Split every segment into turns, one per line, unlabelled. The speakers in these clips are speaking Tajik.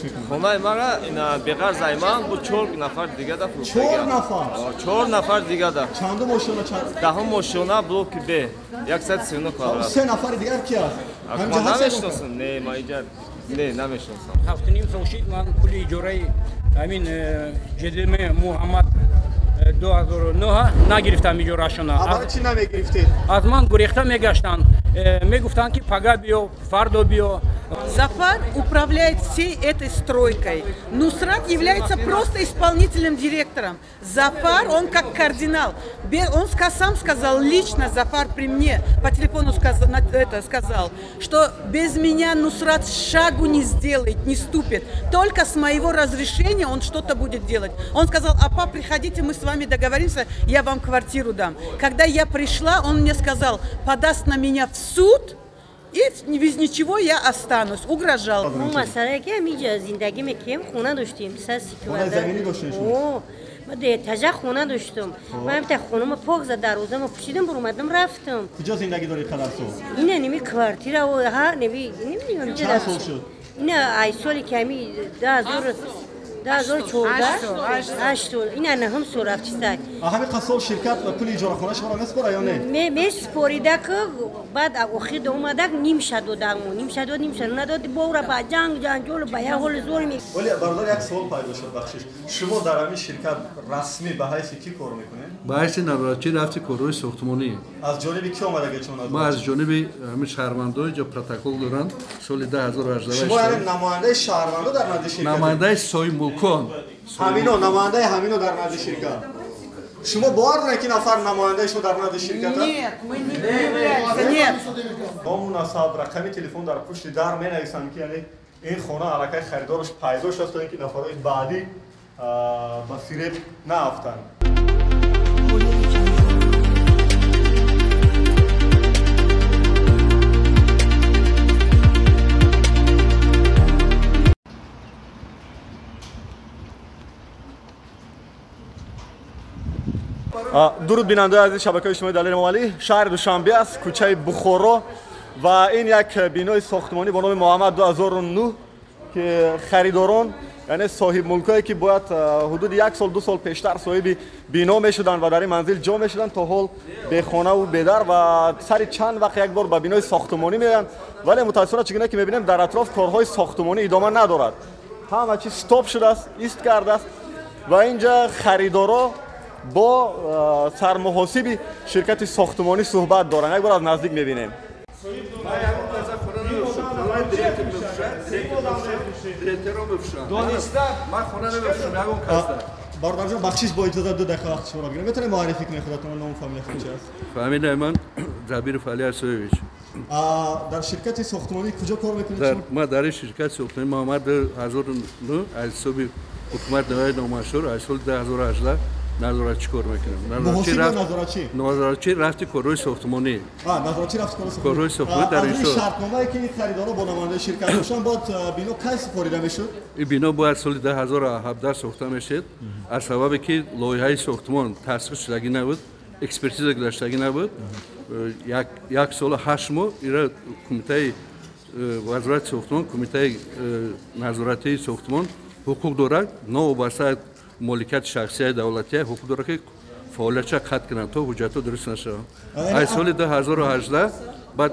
мекунед?
Хонаи мара ина беғарз айман бу 4 нафар дига да фурӯхтага.
4 нафар?
4 нафар дига да.
Чандум ошёна чанд?
Даҳум ошёна блоки Б. 139 квадрат.
3 нафари дигар ки аст?
Ман намешиносам. Не, ман иҷа не, намешиносам.
7.5 сол шид ман пули иҷораи ҳамин ЖДМ Муҳаммад 2009 нагирифтам иҷорашона.
Барои чӣ намегирифтед?
Аз ман гурехта мегаштанд. Мегуфтанд ки пага биё, фардо биё.
Зафар управляет всей этой стройкой. Нусрат является просто исполнительным директором. Зафар, он как кардинал. Он сам сказал лично, Зафар при мне по телефону сказал, что без меня Нусрат шагу не сделает, не ступит. Только с моего разрешения он что-то будет делать. Он сказал: апа, приходите, мы с вами договоримся, я вам квартиру дам. Когда я пришла, он мне сказал, подаст на меня в суд, и без ничего я останусь. Угрожал.
Масалан, ки ҳаминҷа зиндагӣ мекунем, хона доштем,
Хонаи заминӣ доштем шумо?
Ма ду этажа хона доштум. Ман ҳамта хонамо пок зад, дарвозамо пӯшидам, буромадам, рафтам.
Куҷо зиндагӣ доред қадар сол?
Ина ними квартира, ҳа, неби, намедонам.
Чанд сол шуд?
Ина ай соли ки ҳами 2014, 8 сол, ина 9 сол рафтистай.
Ҳамин қад сол ширкат пули иҷорахона шуморо месупора ё не?
Месупоридак, баъд охир омадак нимша додаму, нимша дод, нимша надод, бовра ба ҷанг ҷанҷол ба як ҳоли зор.
Вале бародар, як суол пайдо шуд, бахшиш. Шумо дар ҳамин ширкат расмӣ ба ҳайси кӣ кор мекунед?
Ба ҳайси назоратчӣ рафти корҳои сохтмонӣ.
Аз ҷониби кӣ омадагӣ шумо назорат?
Ма аз ҷониби ҳамин шаҳрвандои ҷо протокол доранд соли 2018.
Шумо яъне намояндаи шаҳрвандо дар назди ширкат?
Намояндаи соҳибмулкон.
Ҳамино, намояндаи ҳамино дар назди ширкат. Шумо бовар доред ки нафар намояндаи шумо дар назди ширкат аст?
Нет, мы не являемся, нет.
Ному насаб, рақами телефон дар пушти дар менависанд, ки яъне ин хона аллакай харидораш пайдо шудааст, то ин ки нафарҳои баъдӣ ба фиреб наафтанд. Дуруд бинандаи азиз шабакаи иҷтимоии Далери Эмомалӣ. Шаҳри Душанбе аст, кӯчаи Бухоро ва ин як бинои сохтмонӣ бо номи Муҳаммад 2009 ки харидорон, яъне соҳибмулкое ки бояд ҳудуди як сол, ду сол пештар соҳиби бино мешуданд ва дар ин манзил ҷо мешуданд, то ҳол бехонаву бедар ва сари чанд вақт як бор ба бинои сохтмонӣ меоянд. Вале мутаассифона чӣ гуна ки мебинем, дар атроф корҳои сохтмонӣ идома надорад. Ҳама чиз стоп шудааст, ист кардааст ва инҷа харидоро бо сармуҳосиби ширкати сохтмонӣ суҳбат доранд. Як бор аз наздик мебинем. Бародарҷон, бахшиш, бо иҷозат 2 дақиқа вақти шуморо бигирам. Метавонед муаррифӣ кунед худатон, ному фамилиятон чи аст?
Фамилияи ман Забиров Али Асоевич.
Дар ширкати сохтмонӣ куҷо кор мекунед?
Ман дар ин ширкати сохтмонӣ Муҳаммад 2009 аз ҳисоби ҳукумати ноҳияи Номашҳур аз соли 2018 назоратчӣ кор мекунам. Назоратчӣ рафти корҳои сохтмонӣ.
Назоратчӣ рафти
корҳои сохтмонӣ дар ин
шартномае ки харидоро бо намояндаи ширкат доштанд, бояд бино кай супорида мешуд?
Ин бино бояд соли 2017 сохта мешуд. Аз сабабе ки лоиҳаи сохтмон тасдиқ шудагӣ набуд, экспертиза гузаштагӣ набуд, як солу 8 моҳ ира кумитаи вазорати сохтмон, кумитаи назоратии сохтмон ҳуқуқ дорад, новобаста моликияти шахсияи давлатия ҳуқуқ дорад ки фаъолиятша қатъ кунанд то ҳуҷҷатҳо дуруст нашаванд. Аз соли 2018 баъд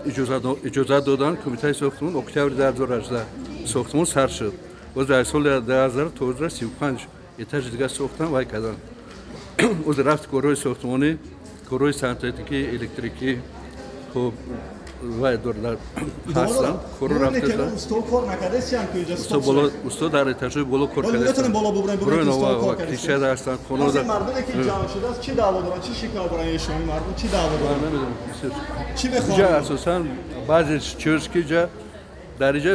иҷозат доданд кумитаи сохтмон, октябри 2018 сохтмон сар шуд. Боз дар соли 2000 то 35 этажи дигар сохтанд, вай карданд. Оз рафт корҳои сохтмонӣ, корҳои сантехникӣ, электрикӣ, хуб вай дорад ҳастанд, корҳо рафтаанд.
Усто кор накардастиянд ки инҷа
усто боло, усто дар этажҳои боло кор
кардааст. Метавонем боло бубурем, бубинем усто кор кардааст.
Кишада ҳастанд, хона.
Мардуме ки ҷамъ шудааст, чӣ даъво доранд, чӣ шикоят доранд? Эшони мардум чӣ даъво доранд?
Намедонам.
Чӣ мехоҳанд?
Инҷа асосан баъзе чиз ки инҷа дар инҷа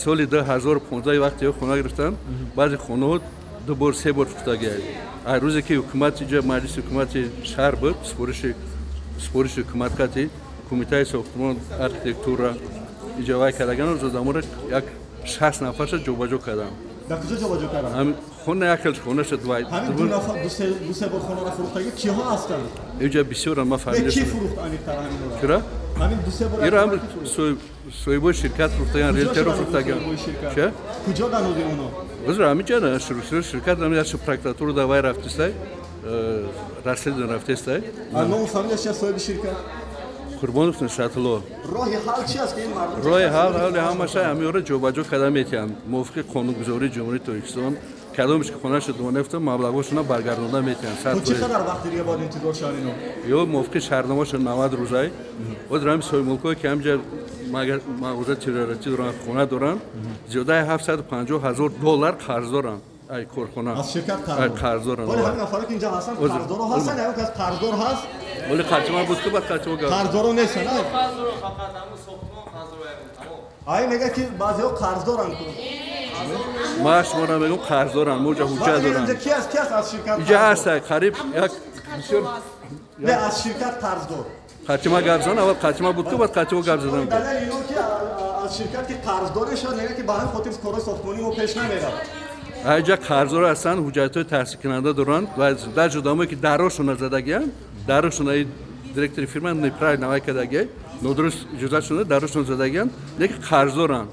соли 2015 вақте хона гирифтанд, баъзе хонаҳо 2 бор, 3 бор фурӯхтагианд. Аз рӯзе ки ҳукумат инҷа маҷлиси ҳукумати шаҳр буд, супориши ҳукумат қатъи кумитаи сохтмон, архитектура иҷа вай кардаган, замонро як 60 нафарша ҷобаҷо кардам.
Дар куҷо ҷобаҷо карданд?
Хона як хел хона шуд вай.
Ҳамин ду нафар, ду се бор хонаро фурӯхтагӣ киҳо ҳастанд?
Инҷа бисёрам, ман фаҳмидам.
Ки фурӯхт аниқтар ҳаминро?
Чиро?
Ҳамин ду се бор
Ира ҳам соҳибои ширкат фурӯхтаган, риэлторо фурӯхтаган. Ча?
Куҷо дануди оно?
Ҳозир ҳаминҷа ширкат ҳам прокуратура давай рафтистай, расследование рафтистай.
Ному фамилияш чи аст соҳиби ширкат?
Қурбонов Нусратулло.
Роҳи ҳал чи аст ки ин мардум?
Роҳи ҳал ҳали ҳамаша ҳамиёра ҷобаҷо карда метиҳанд. Мувофиқи қонунгузории Ҷумҳурии Тоҷикистон кадомеш ки хонаашо донефта маблағҳошона баргардонда метиҳанд.
То чӣ қадар вақти дига бояд интизор шаванд ино?
Ё мувофиқи шартномаашон 90 рӯзай. Ҳозир ҳами соҳибмулкҳое ки ҳамҷа мағоза тиҷоратӣ доранд, хона доранд, зиёдаи 750 ҳазор доллар қарз доранд. Ай корхона.
Аз ширкат
қарз доранд.
Вале ҳамин нафаре ки инҷа ҳастанд қарздоро ҳастанд, ягон кас қарздор ҳаст?
Вале қатима буд ки баъд қатима гап.
Қарздоро нестанд, а?
Фақат ҳамун сохтмон қарздоро тамом.
Ай мегӯяд ки баъзеҳо қарздоранд.
Ман шуморо мегӯям қарздоранд, мо ҷа ҳуҷҷат доранд.
Инҷа ки аст? Ки аст аз ширкат?
Инҷа ҳаст қариб як бисёр.
Не, аз ширкат қарздор.
Қатима гап зан, аввал қатима буд ки баъд қатима гап задан.
Далели ино ки аз ширкат ки қарздор шуд, мегӯяд ки ба ҳамин хотир корҳои сохтмонии мо пеш намерад.
Айҷа қарздор ҳастанд, ҳуҷҷатҳои таҳсилкунанда доранд ва дар ҷудомое ки дарошона задагианд, дарошона директори фирма неправильно вай кардагиай, нодуруст иҷозатшона дарошона задагианд, лекин қарздоранд,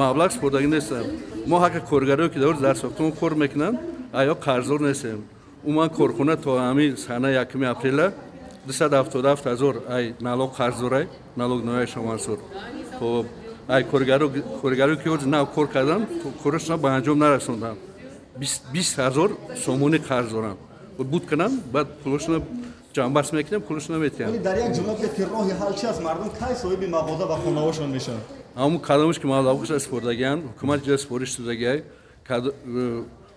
маблағ супордагӣ нестанд. Мо ҳаққи коргарое ки дар сохтмон кор мекунанд, аё қарздор нестем. Умуман корхона то ҳамин сана 1 апрела 277 ҳазор ай налог қарздорай, налог нояи Шомансур. Хоб, ай коргаро ки ҳозир нав кор карданд, корашона ба анҷом нарасонданд. 20 ҳазор сомонӣ қарз доранд. Буд кунанд, баъд пулошона ҷамъбаст мекунем, пулошона метиҳанд.
Дар як ҷумла бигӯед ки роҳи ҳал чи аст? Мардум кай соҳиби мағоза ва хонаҳошон мешаванд?
Ҳамун кадомеш ки маблағҳоша супордагианд, ҳукумат ҷо супориш додагиай.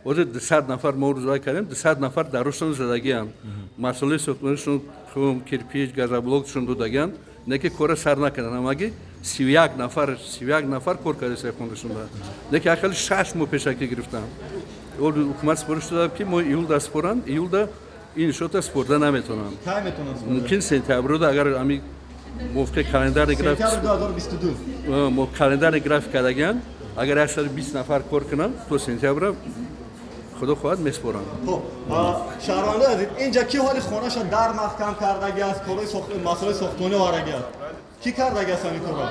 Ҳозир 200 нафар мо рӯзвай кардем, 200 нафар дарошон задагианд. Масъулаи сохтмонишон хум, кирпич, газоблокшон додагианд, не ки кора сар накарданд. Ҳамагӣ 31 нафар, 31 нафар кор карда хонашонда. Не ки ақалли 6 моҳ пешакӣ гирифтанд. Ҳукумат супориш додад ки мо июлда супоранд, июлда ин иншоота супорда наметавонанд.
Кай метавонанд супорда?
Мумкин сентябрда, агар ҳами мувофиқи календари график
сентябр 2022
мо календари график кардагианд, агар 120 нафар кор кунанд, то сентябра худо хоҳад месупоранд.
Хоб, шаҳрвандои азиз, инҷа ки ҳоли хонаша дар маҳкам кардаги аст, корҳои масъалаи сохтмонӣ овардаги аст? Ки кардаги аст ҳамин корро?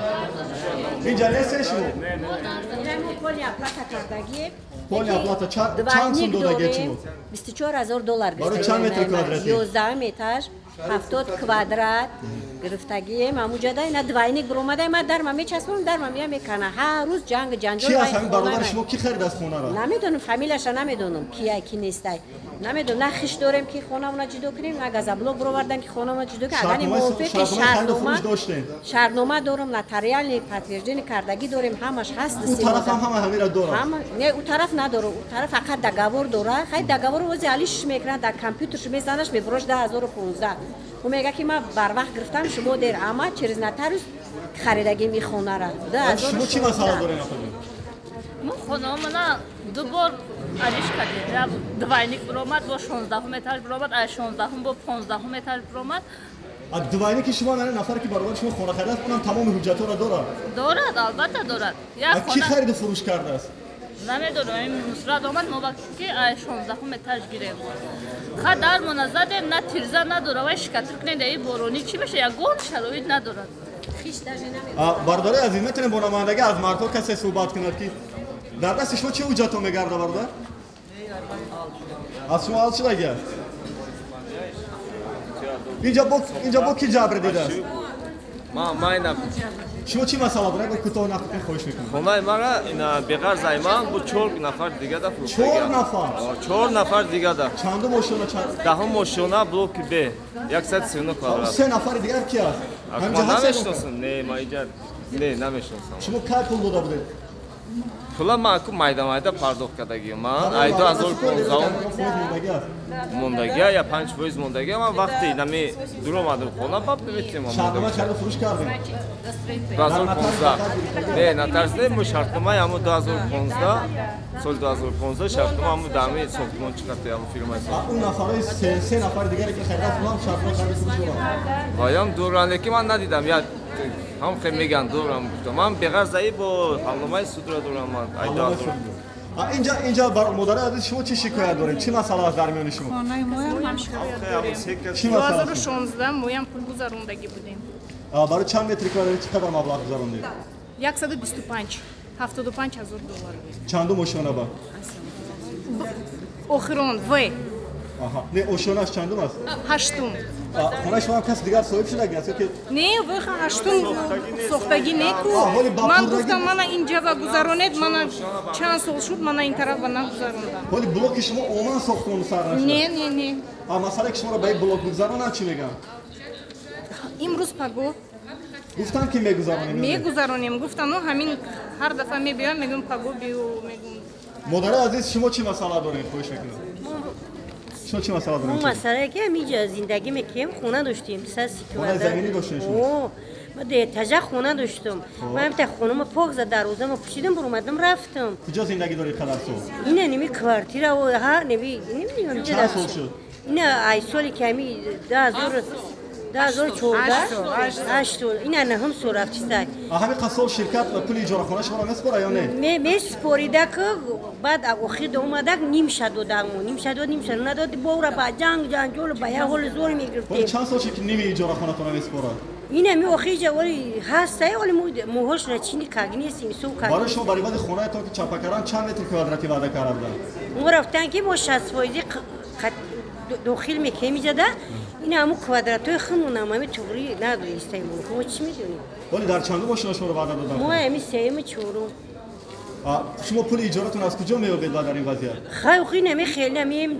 Инҷа нестед шумо? Полная оплата чанд сум додагиед шумо?
24 ҳазор доллар.
Барои чанд метр квадратӣ?
11 метр, 70 квадрат гирифтагием. Ҳамуҷада ина двойник биромада, ма дарма мечаспонам, дарма мия мекана. Ҳар рӯз ҷанг ҷанҷол.
Чи аст ҳамин бародари шумо ки харид аз хонаро?
Намедонам, фамилияша намедонам, кия ки нестай. Намедонам, на хиш дорем ки хонамона ҷудо кунем, на газоблок бировардан ки хонамона ҷудо кунем. Агар мувофиқи шартнома дорам, нотариальный подтверждение кардагӣ дорем, ҳамаш ҳаст.
У тараф ҳам ҳама ҳамира дорад?
Не, у тараф надорад, у тараф фақат договор дорад. Хай договорро ози алиш мекунад, дар компютерш мезанаш, мебурош 2015. Ӯ мегӯяд ки ман барвақт гирифтам, шумо дер, ама через нотариус харидагим ин хонара.
Шумо чӣ масъала доред апаҷон?
Мо хонаомона ду бор алиш кардем. Двойник биромад, бо 16 этаж биромад, аз 16 бо 15 этаж биромад.
Двойники шумо яъне нафаре ки бародари шумо хона харидааст, онам тамоми ҳуҷҷатҳоро дорад?
Дорад, албатта дорад.
Кӣ хариду фурӯш кардааст?
Намедонам, ин Нусрат омад, мо ба ки аз 16 этаж гирем. Ха дармона задем, на тирза надорад, вай шикатир кунед, ин боронӣ чӣ мешавад, ягон шароит надорад.
Бародари азиз, метавонем бо намояндагӣ аз мардҳо касе суҳбат кунад ки дар дасти шумо чӣ ҳуҷҷатҳо мегардад, бародар? Аз шумо ҳал шудаги аст? Инҷа бо ки ҷабр дидааст? Шумо чӣ масъала доред? Як кӯтоҳ нақл кунед, хоҳиш мекунам.
Хонаи мара беғарз ай ман бу 4 нафар дига да фурӯхтагиам.
4 нафар?
4 нафар дига да.
Чандум ошёна?
Даҳум ошёна, блоки Б, 139 квадрат.
3 нафари дигар ки аст?
Ман намешиносам. Не, ман инҷа не, намешиносам.
Шумо кай пул дода будед?
Пула ман аку майда-майда пардохт кардагиам. Ман ай 2015 мондагия я 5% мондагия. Ман вақти нами дуромадам хона, баб наметавонам.
Шартнома чанд фурӯш кардем?
2015. Не, натарсед, мо шартномаи ҳамун 2015, соли 2015 шартнома ҳамун дами сохтмон чӣ қадр ҳамун фирмаи сохтмон.
Он нафарои се нафари дигаре ки харидааст, онҳам шартнома хариду фурӯш доранд?
Ваям доранд, лекин ман надидам. Я ҳам хел мегӯянд дорам, гуфтам. Ман беғарз аи бо ҳалномаи судро дорам ман. Ай 2000.
Инҷа модари азиз, шумо чӣ шикоят доред? Чӣ масъала аст дар миёни шумо?
Хонаи моям ҳам шикоят дорем. 2016 моям пул гузарондагӣ будем.
Барои чанд метри квадратӣ чӣ қадар маблағ гузарондед?
125, 75 ҳазор доллар.
Чандум ошёна ба?
Охирон, В.
Аҳа. Не, ошёнаш чандум аст?
Ҳаштум.
Хонаи шумо ҳам каси дигар соҳиб шудагӣ аст ё ки?
Не, веха ҳаштум сохтагӣ неку. Ман гуфтам, мана инҷа ва гузаронед, мана чанд сол шуд, мана ин тараф ва нагузарондам.
Ҳоли блоки шумо умуман сохтмону сар нашуда?
Не, не, не.
Масъалае ки шуморо ба ин блок мегузаронанд чӣ мегӯянд?
Имрӯз паго.
Гуфтанд ки мегузаронем?
Мегузаронем, гуфтанд, ҳамин ҳар дафъа мебиём, мегӯям паго биё, мегӯям.
Модари азиз, шумо чӣ масъала доред? Хоҳиш мекунам. Шумо чӣ масъала доред?
Мо масъалае ки ҳаминҷа зиндагӣ мекунем, хона доштем, 130
квадрат. Хонаи заминӣ доштед шумо?
Ма этажа хона доштум. Ман ҳамта хонамо пок зад, дарвозамо пӯшидам, баромадам, рафтам.
Куҷо зиндагӣ доред қадар сол?
Ина ними квартира, ҳа, ними, намедонам
чанд сол шуд?
Ина ай соли ки ҳами 2014, 8 сол, ина 9 сол рафтистай.
Ҳамин қад сол ширкат пули иҷорахона шуморо месупора ё не?
Месупоридак, баъд охир омадак нимша додаму, нимша дод, нимша надод, бовра ба ҷанг ҷанҷол ба як ҳоли зор мегирифтем.
Чанд сол шуд ки ними иҷорахонатонро месупорад?
Ина ми охир ҷа оли ҳастай, оли моҳошона чини каг нестим, сов каг.
Барои шумо бари баъди хонаятон ки чапа кардан чанд метр квадратӣ ваъда карда буданд?
Мо рафтан ки мо 60% дохил мекунем иҷада, ин ҳамун квадратҳои хунунам ҳами туғри надонистаем, мо чӣ медонем?
Вале дар чандум ошёна шуморо ваъда доданд?
Мо ҳами сеюму чорум.
Шумо пули иҷоратон аз куҷо меёбед ва дар ин вазъият?
Хай, охи нами хеле намием,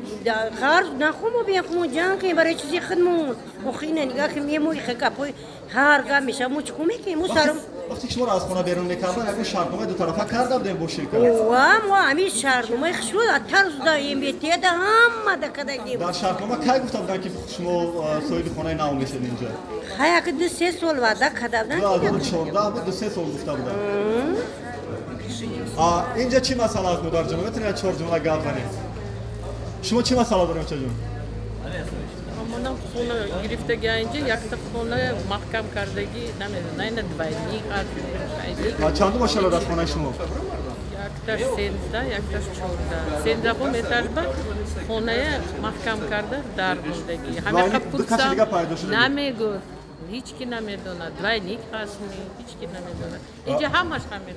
қарз нахом мо биям хумон ҷанг кунем барои чизи худмон. Охи ина нигаҳ ки мемо ихе гапҳои ҳар гап мешавад, мо чӣ кор мекунем? Мо сарм
вақте ки шуморо аз хона берун мекарданд, ягон шартномаи дутарафа карда будем бо ширкат?
Ва мо ҳамин шартномаи хушрӯ тарзуда МБТ-да ҳама да кардагим.
Дар шартнома кай гуфта буданд ки шумо соҳиби хонаи нав мешед инҷа?
Хай, аки 2-3 сол ваъда карда буданд.
2014 буд, 2-3 сол гуфта буданд. Инҷа чӣ масъала аст, модарҷон? Метавонед 4 ҷумла гап занед? Шумо чӣ масъала доред, очаҷон?
Манам хона гирифтагӣ инҷа, якта хона маҳкам кардагӣ, намедонам, ина двойник ҳаст.
Чандум ошёна дар хонаи шумо?
Якташ 13, якташ 14. 13-ум этажба хоная маҳкам карда дар мондагӣ. Ҳамин
пурсам
намегӯ. Ҳеҷ ки намедонад, двойник ҳаст, ҳеҷ ки намедонад. Инҷа ҳамаш ҳамин.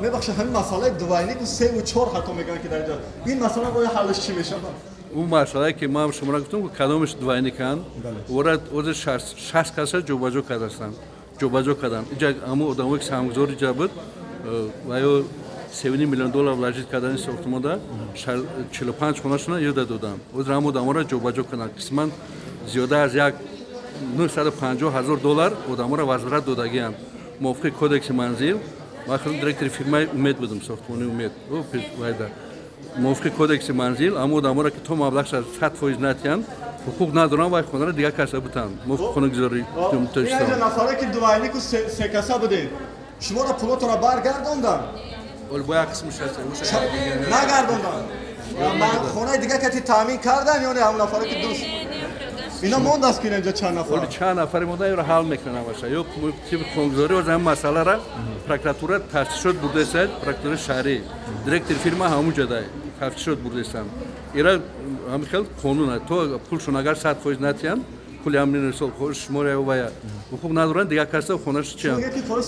Мебахшед, ҳамин масъалаи двойнику 3 ва 4 ҳатто мегӯянд ки дар инҷа. Ин масъала роҳи ҳаллаш чӣ мешавад?
Ӯ масъалае ки ман шуморо гуфтам, кадомаш двойниканд, ора оз 60 каса ҷобаҷо кардастанд. Ҷобаҷо карданд. Инҷа ҳамон одамое ки саҳмгузор инҷа буд, ва ё 7 миллион доллар вложить кардани сохтмонда 45 хонашона ёда доданд. Оз ҳамон одаморо ҷобаҷо карданд. Қисман зиёда аз 950 ҳазор доллар одаморо возврат додагианд. Мувофиқи кодекси манзил, ман худам директори фирмаи Умед будам, сохтмони Умед. Вайда. Мувофиқи кодекси манзил, ҳамон одаморо ки то маблағша 100% натиҳанд, ҳуқуқ надоранд вай хонаро дигар каса бутанд. Мувофиқи қонунгузории Тоҷикистон.
Ин нафаре ки двойнику се каса будед, шуморо пулотонро баргардонданд?
Оли бо як қисмаш ҳаст.
Нагардонданд. Хонаи дигар кати таъмин карданд ё не ҳамон нафаре ки дуст? Ино мондааст ки инҷа чанд нафар?
Оли чанд нафаре монда, ёро ҳал мекунанд ҳамаша. Ё тибқи қонунгузорӣ оз ҳамин масъаларо прокуратура тафтишот бурдааст, прокуратураи шаҳрӣ. Директори фирма ҳамон ҷода тафтишот бурдаистанд. Ира ҳамин хел қонун аст. То пулшон агар 100% натиҳанд, пули ҳамин сол шуморо вая ҳуқуқ надоранд, дигар каса хонааш чианд.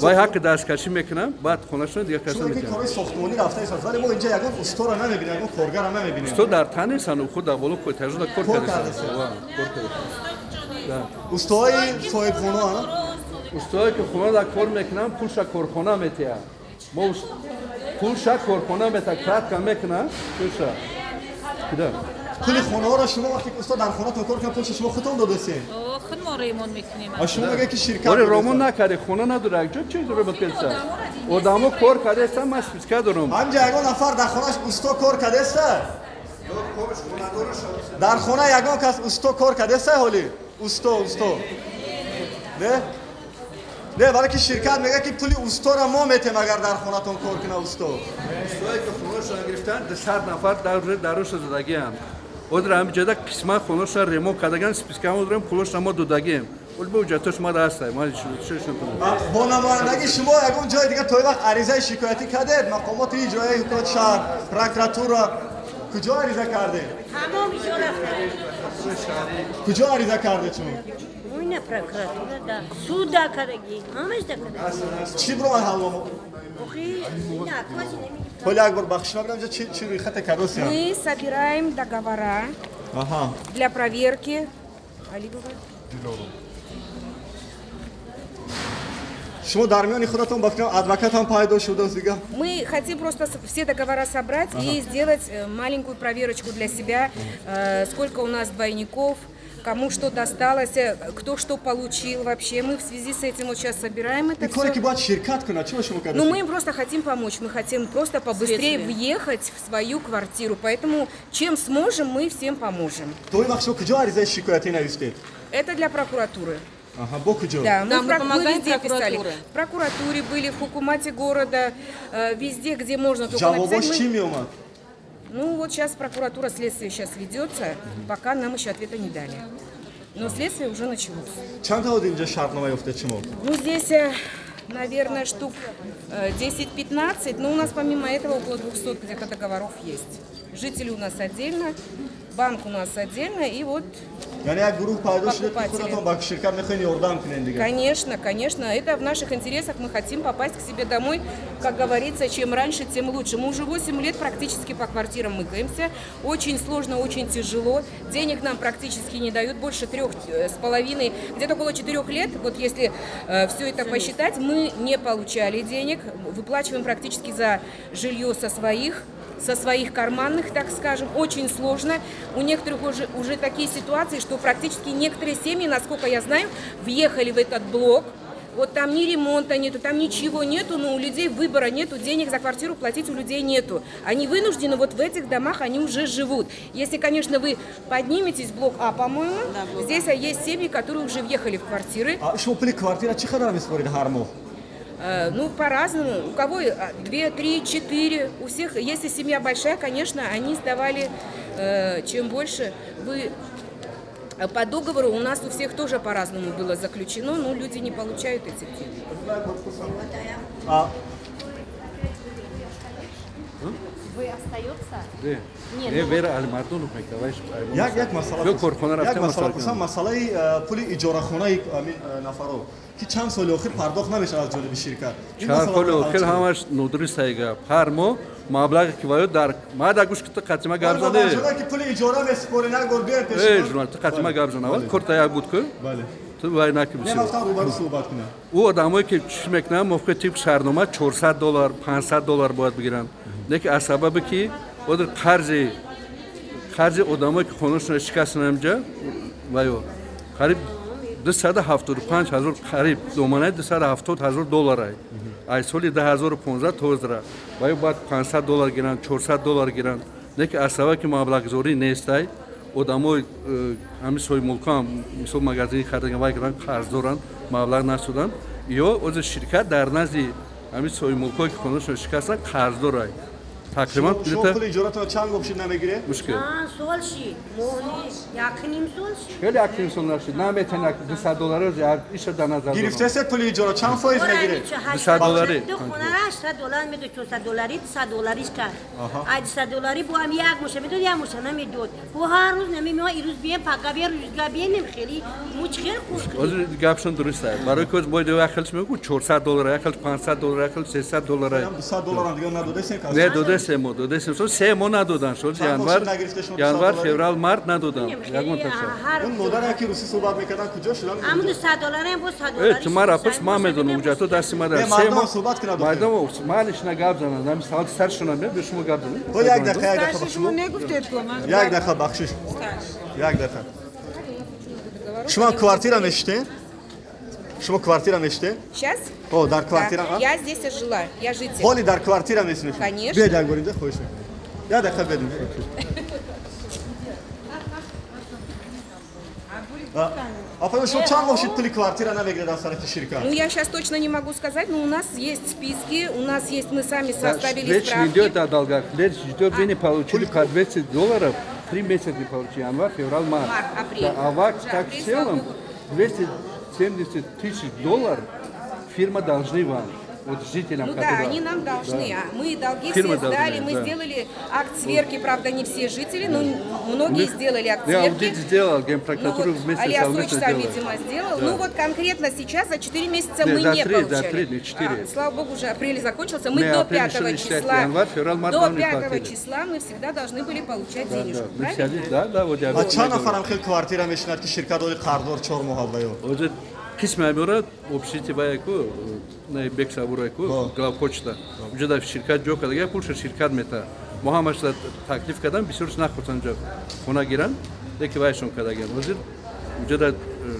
Вай ҳаққи дасткашӣ мекунанд, баъд хонашон дигар каса метиҳанд.
Кори сохтмонӣ рафтааст, вале мо инҷа ягон усторо намебинем, ягон коргарро намебинем.
Усто дар тан нестанд, худ дар боло этажода кор кардааст.
Устоҳои соҳибхона?
Устоҳое ки хона дар кор мекунанд, пулша корхона метиҳанд. Мо пулша корхона метиҳад, кратка мекунанд, пулша. Куда?
Пули хонаҳоро шумо вақте ки устод дар хонатон кор кунад, пулша шумо худтон додасед?
Худ мо ремонт мекунем.
А шумо мегӯед ки ширкат
оре ромон накарде, хона надорад, якҷо чӣ ремонт кардааст? Одамо кор кардаастанд, ман списка дорам.
Ҳамҷа ягон нафар дар хонааш усто кор кардааст? Дар хона ягон кас усто кор кардааст ҳоли? Усто, усто. Не? Не, барои ки ширкат мегӯяд ки пули усторо мо метем агар дар хонатон кор кунад усто.
Устое ки хонашон гирифтанд, 200 нафар даруша задагианд. Озир ҳамин ҷода қисман хонашон ремонт кардагианд, спискамо дорем, пулошон мо додагием. Оли бо ҳуҷҷатош ма ҳаст, ман чишон кунам.
Бо намояндагии шумо ягон ҷои дигар то ин вақт аризаи шикоятӣ кардед? Мақомоти иҷроияи ҳукумати шаҳр, прокуратура? Куҷо ариза кардед?
Тамом иҷо рафтам.
Куҷо ариза кардед шумо?
Ина прокуратура да, суд да кардаги, ҳамаш да кардаги.
Чӣ бировад ҳалломо?
Охи, ина акваси неми.
Ҳоли як бор бахшиш мабинам, инҷо чӣ рӯйхате кардосиям?
Мы собираем договора для проверки. Алибова.
Шумо дар миёни худатон ба фикрам адвокат ҳам пайдо шудааст дига.
Мы хотим просто все договора собрать и сделать маленькую проверочку для себя, сколько у нас двойников, кому что досталось, кто что получил вообще. Мы в связи с этим вот сейчас собираем это все. Ну, мы им просто хотим помочь, мы хотим просто побыстрее въехать в свою квартиру. Поэтому чем сможем, мы всем поможем. Это для прокуратуры.
Ага, бо куҷо?
Да, мы везде писали. В прокуратуре были, в хукумате города, везде, где можно только написать.
Мы...
Ну вот сейчас прокуратура, следствие сейчас ведется, пока нам еще ответа не дали. Но следствие уже началось. Ну здесь, наверное, штук 10-15, но у нас помимо этого около 200 где-то договоров есть. Жители у нас отдельно, банк у нас отдельно, и вот покупатели. Конечно, конечно, это в наших интересах, мы хотим попасть к себе домой, как говорится, чем раньше, тем лучше. Мы уже 8 лет практически по квартирам мыкаемся, очень сложно, очень тяжело, денег нам практически не дают, больше 3,5, где-то около 4 лет, вот если все это посчитать, мы не получали денег, выплачиваем практически за жилье со своих карманных, так скажем, очень сложно. У некоторых уже такие ситуации, что практически некоторые семьи, насколько я знаю, въехали в этот блок. Вот там ни ремонта нету, там ничего нету, но у людей выбора нету, денег за квартиру платить у людей нету. Они вынуждены, вот в этих домах они уже живут. Если, конечно, вы подниметесь в блок А, по-моему, да, здесь есть семьи, которые уже въехали в квартиры.
А что, при квартира чихадар?
Ну, по-разному. У кого 2, 3, 4. У всех, если семья большая, конечно, они сдавали, чем больше. Вы по договору у нас у всех тоже по-разному было заключено, но люди не получают этих денег.
Вы остается?
Да. Не, Вера Алмардонов
як масъала масъалаи пули иҷорахонаи нафаро ки чанд соли охир пардохт намешавад аз ҷониби ширкат.
Чанд соли охир ҳамаш нодуруст га. Ҳар моҳ маблағе ки ваё дар ма да гӯш ки қатима гап зада.
Ки пули иҷора месупорӣ як бор биёй пеш.
Эй, журнал ту қатима гап зана. Аввал корта як буд ку?
Бале.
Ту вай наки бисёр.
Не рафтам рӯбарӯ суҳбат кунам.
Ӯ одамое ки чӣ мекунанд, мувофиқи тип шаҳрнома $400, $500 бояд бигиранд. Лекин аз сабабе ки одр қарзи одамое ки хонашонро шикастанд инҷа ваё қариб 275 ҳазор, қариб доманаи 270 ҳазор доллар ай соли 2015 то ҳозира ваё бояд $500 гиранд, $400 гиранд. Лекин аз сабабе ки маблағгузорӣ нестай, одамои ҳамин соҳибмулкҳо мисол магазини харидаган вай гиранд, қарз доранд, маблағ насуданд. Ё ҳозир ширкат дар назди ҳамин соҳибмулкҳое ки хонашонро шикастанд қарз дорад. Тақрибан
шумо пули иҷоратонро чанд моҳ шуд намегиред?
Мушкил.
Чанд сол шид? Моҳи як ним сол шид.
Хеле як ним сол нашид. Наметавонед $200 иша дар назар дорам.
Гирифтесед пули иҷора чанд фоиз мегиред?
$200.
Ду хонара $800 медод, $400, $100 кард. Ай $200 бо ҳам як моша медод, як моша намедод. Бо ҳар рӯз намемеояд, ирӯз бием, пага бием, рӯзга бием, хеле мо чӣ хел кор кунем?
Ҳозир гапшон дуруст аст. Барои ки бояд як хелш мегӯ $400, як хелш $500, як хелш $300.
$200 дигар надодесем кас?
Не, додесем мо, додесем. Со се моҳ надодан шуд. Январ, феврал, март надодан. Ягон таша.
Он модаре ки русӣ суҳбат мекарданд куҷо шуданд?
Ҳамун $100 ҳам боз $100.
Ту мара пурс, ман медонам, ҳуҷҷатҳо дасти ман аст.
Се моҳ суҳбат кунад.
Мардум малишна гап зананд. Ҳамин саволи саршона меояд, бе шумо гап занед.
Як дақиқа, як дақиқа.
Шумо негуфтед ку?
Як дақиқа бахшиш. Як дақиқа. Шумо квартира мешитед? Шумо квартира мешитед?
Сейчас?
О, дар квартира.
Я здесь жила, я житель.
Ҳоли дар квартира мешинед?
Конечно.
Биёед як бор инҷа, хоҳиш мекунам. Як дақиқа бедем. А шумо чанд моҳ шуд пули квартира намегиред аз тарафи ширкат?
Ну, я сейчас точно не могу сказать, но у нас есть списки, у нас есть, мы сами составили
Речь
справки.
не идет о долгах, речь идет, вы не получили по $200, 3 месяца не получили, январь, февраль, март.
Март, апрель.
Да, а вак так в целом $270 тысяч фирма должны вам. Вот жителям.
Ну да, они нам должны. Да. А мы долги
фирмы
все сдали,
должны,
мы
да.
сделали акт сверки, правда, не все жители, но многие сделали акт
Я
сверки.
аудит сделал, генпрокуратуру
Ну вот,
вместе
Али Асоевич
совместно
сам,
сделали.
видимо, сделал.
Да.
Ну вот конкретно сейчас за 4 месяца
Не,
мы
за
не
три,
получали.
за три, не четыре.
А, слава богу, уже апрель закончился. Мы
Не,
до
апрель
5
еще не считайте.
числа,
Январь, февраль, март
до
нам не
5
платили.
Числа мы всегда должны были получать
Да,
денежку,
да. Мы
правильно?
сядем, да, да, вот я
А чанд нафарам хел квартира мешинад, ки ширкат оли қарздор 4 моҳ ё?
Ҳозир қисми ҳамёра общежитие ваяку на бек сабураку главпочта уҷа дар ширкат ҷо кардага, пулша ширкат мета. Мо ҳамаша таклиф кардам, бисёрш нахостан ҷо хона гиранд, леки вайшон кардагиан. Ҳозир уҷа дар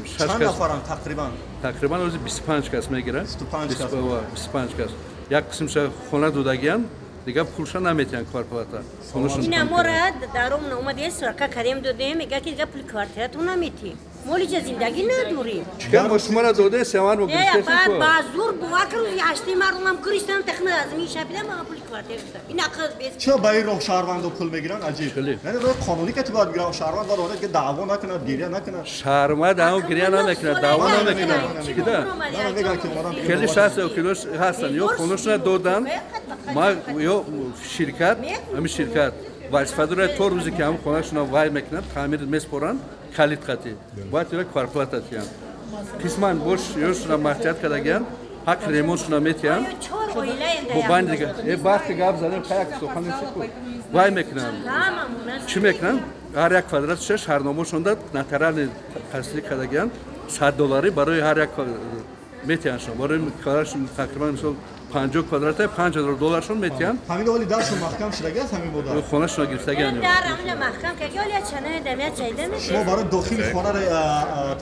шаш
Чанд
кас
нафарам тақрибан?
Тақрибан ҳозир 25 кас мегиранд.
25 кас.
25 кас. Як қисмша хона додагиан, дигар пулша наметиҳанд, квартплата. Хонашон
Ина мора даром омадем, срака кардем, додем, мега ки дига пули квартиратон наметиҳем. Мо лиҷа зиндагӣ надорем.
Чикар мо шуморо доде, севар мо
Не,
гирифтесем
баъд
ку.
ба зур бовар кар, рӯзи ҳашти мардумам гиристам, тахна аз ми шабида ма пули квартира гирифтам. Ин ақл бес.
Чиро ба ин роҳ шаҳрвандо пул мегиранд? Аҷиб. Яъне роҳи қонунӣ ки бояд гиранд, шаҳрванд бояд одат ки даъво накунад, гиря накунад.
Шаҳрванд ҳам гиря намекунад, даъво намекунад. Кида?
Мегӯянд ки одам
Хеле шахси окилош ҳастанд, ё хонашона додан, ма ё ширкат, ҳамин ширкат вазифа дорад, то рӯзе ки ҳамин хонашона вай мекунанд, таъмир меспоранд, калид қатӣ бояд ё квартплата тиҳанд. Қисман бош ёшона маслиҳат кардагианд, ҳаққи ремонтшона метиҳанд.
Чор оилаем.
Бо банд дига э вақти гап задем, як сухан ку вай мекунанд, чӣ мекунанд? Ҳар як квадратша шаҳрномошонда нотариальный тасдиқ кардагианд, 100 долларӣ барои ҳар як метиҳандшон. Барои квадратшон тақрибан, мисол, 50 квадрата 5000 долларшон метиҳанд.
Ҳамин оли даршон маҳкам шудагиаст ҳамин модар?
Хонашона гирифтагианд.
Дар ҳамина маҳкам кард, оли чана дамя чайда.
Шумо барои дохили хонаро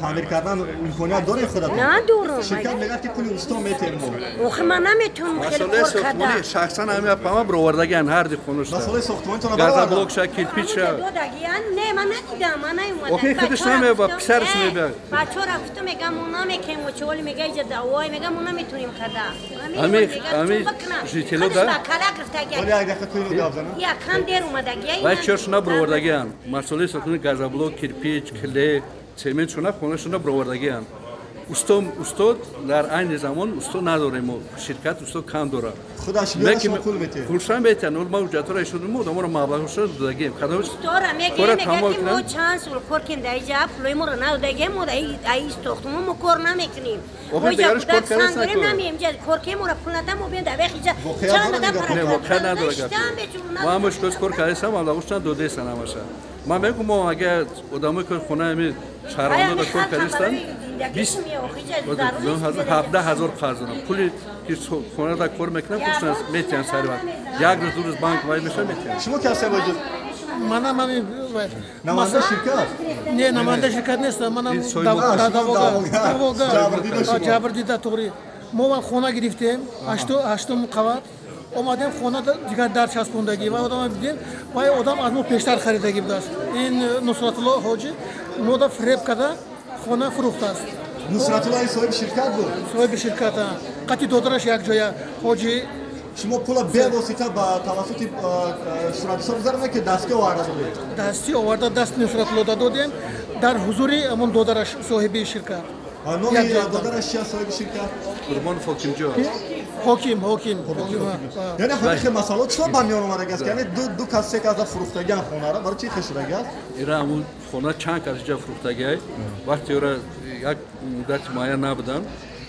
таъмир кардан имконият доред худатон?
Надорам.
Ширкат мегӯяд, ки пули усто метиҳем мо.
Охи ман наметавонам хеле
Масъалаи
кор
сохтмонӣ
карда.
шахсан ҳамин апама бировардагианд ҳар ди хонашта.
Масъалаи сохтмонитонро
Газоблокша, кирпичша.
Додагиян, не, ман надидам, ман наёмадам.
Охи худаш намеба, писараш мебиёд.
Бачора гуфтам, мегам, мо намекунем, очоли мега, иҷа давой мега, мо наметонем карда.
Ами житело да
Кала гирифтагия.
Оли як дақиқа куйну гап занам.
Я кам дер омадагия.
Вай чоршона бировардагианд. Масъалаи сохтмонӣ, газоблок, кирпич, клей, цементшона хонашона бировардагианд. Усто, устод дар айни замон усто надорем мо, ширкат усто кам дорад.
Худаш биёрад, шумо пул метиҳед.
Пулшам метиҳанд. Мо ҳуҷҷатҳоро ишон мо одаморо маблағашро додагием. Кадомаш
Стора мега,
кора
мега
тамом
ки мо
кунанд.
чанд сол кор кем дар иҷа, пулои моро надодагия, мо дар ай сохтмон мо кор намекунем.
Охи
Мо иҷа
дигараш кор
кӯдак санг
кардаст
дорем,
наку.
намеем иҷа кор кем, моро пул надам, мо бием дар вех иҷа
Воқеият
чанд
дорад
одам
ин гап?
Не, воқеа надорад гап.
Штам бечур.
Мо ҳамаш кӯз кор кардесам, маблағашон додесан ҳамаша. Ман мегӯм, мо агар одамое ки хонаи ҳами шаҳрвандода кор кардестанд, 17 000 қарз дорам. Пули ки хонада кор мекунам, пулшон метиҳанд сари вақт. Як рӯз, 2 рӯз банк вай меша, метиҳанд.
Шумо ки ҳастед боҷуд?
Манам ҳамин.
Намояндаи ширкат?
Не, намояндаи ширкат нестам, манам
Ин соҳиб-
даъвогар.
Ҷабрдида шумо.
Ҷабрдида, туғри. Мо ва хона гирифтем, ҳаштум қабат. Омадем, хона дигар дар часпондагӣ ва одама дидем, вай одам аз мо пештар харидагӣ будааст. Ин Нусратулло ҳоҷи мода фиреб карда, хона фурӯхтааст.
Нусратулло ин соҳиби ширкат буд?
Соҳиби ширкат, қати додараш якҷоя ҳоҷи.
Шумо пула бевосита ба тавассути суратҳисоб гузаронед, ки дастӣ оварда додед?
Дастӣ оварда, даст Нусратулло додем дар ҳузури ҳамон додараш, соҳиби ширкат.
Номи
Як ҷоя.
додараш чи аст, соҳиби ширкат?
Қурбонов Ҳокимҷон.
Ҳоким, ҳоким.
Яъне ҳамин хел масъалаҳо чиро ба миён омадагиаст, ки яъне ду кас, се кас фурӯхтагиан хонаро? Барои чӣ хел шудагиаст?
Ира ҳамун хона чанд кас иҷа фурӯхтагиай. Вақте ора як муддати муайян набуданд,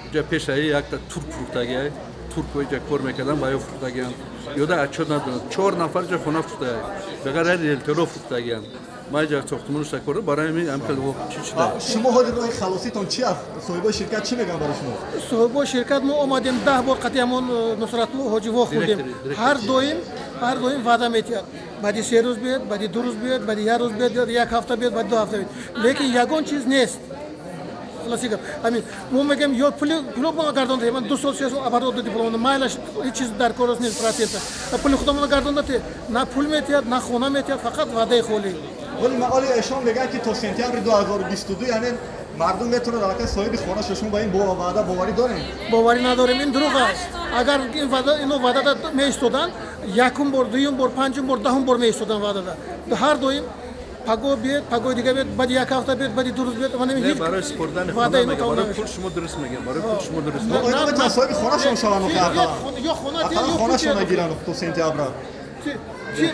иҷа пешаи якта турк фурӯхтагиай. Турк иҷа кор мекардан, ба ё фурӯхтагианд. Ёда отчёт надоранд. Чор нафар иҷа хона фурӯхтагиай. Бағайр аз риэлторо фурӯхтагианд. Ман иҷа сохтмонуша кор барои ҳамин ҳам хел чӣ шуда.
Шумо ҳозир роҳи халоситон чи аст? Соҳибои ширкат чӣ мегӯянд барои шумо?
Соҳибои ширкат, мо омадем, 10 бор қати ҳамон Нусратулло ҳоҷи вохӯрдем.
Директор.
Ҳар доим ваъда метиҳад: баъди 3 рӯз биёд, баъди 2 рӯз биёд, баъди як рӯз биёд, як ҳафта биёд, баъди 2 ҳафта биёд, лекин ягон чиз нест. Хулоси гап ҳамин. Мо мегӯем, ё пули мо гардонда, ман 2 сол, 3 сол оборот доди пуламона, майлаш, ҳеҷ чиз дар корос нест, процента пули худамона гардонда, на пул метиҳад, на хона метиҳад, фақат ваъдаи холӣ.
Вале маоли эшон мегӯянд, ки то сентябри 2022, яъне мардум метавонад аллакай соҳиби хона шавад. Шумо ба ин ваъда боварӣ дорем?
Боварӣ надорем, ин дурӯғ аст. Агар ин ваъда, ино ваъдада меистоданд, якум бор, дуюм бор, панҷум бор, даҳум бор меистоданд ваъдада. Ҳар доим Паго биёд, пагои дига биёд, баъди як ҳафта биёд, баъди 2 рӯз биёд. Ман
ҳеҷ барои супурдани хона мегӯям, барои пул шумо дуруст мегӯям, барои пул шумо дуруст
мегӯям. Оё метавонад соҳиби хонашон шаванд?
Ё хона
ё хонашон гиранд то сентябр.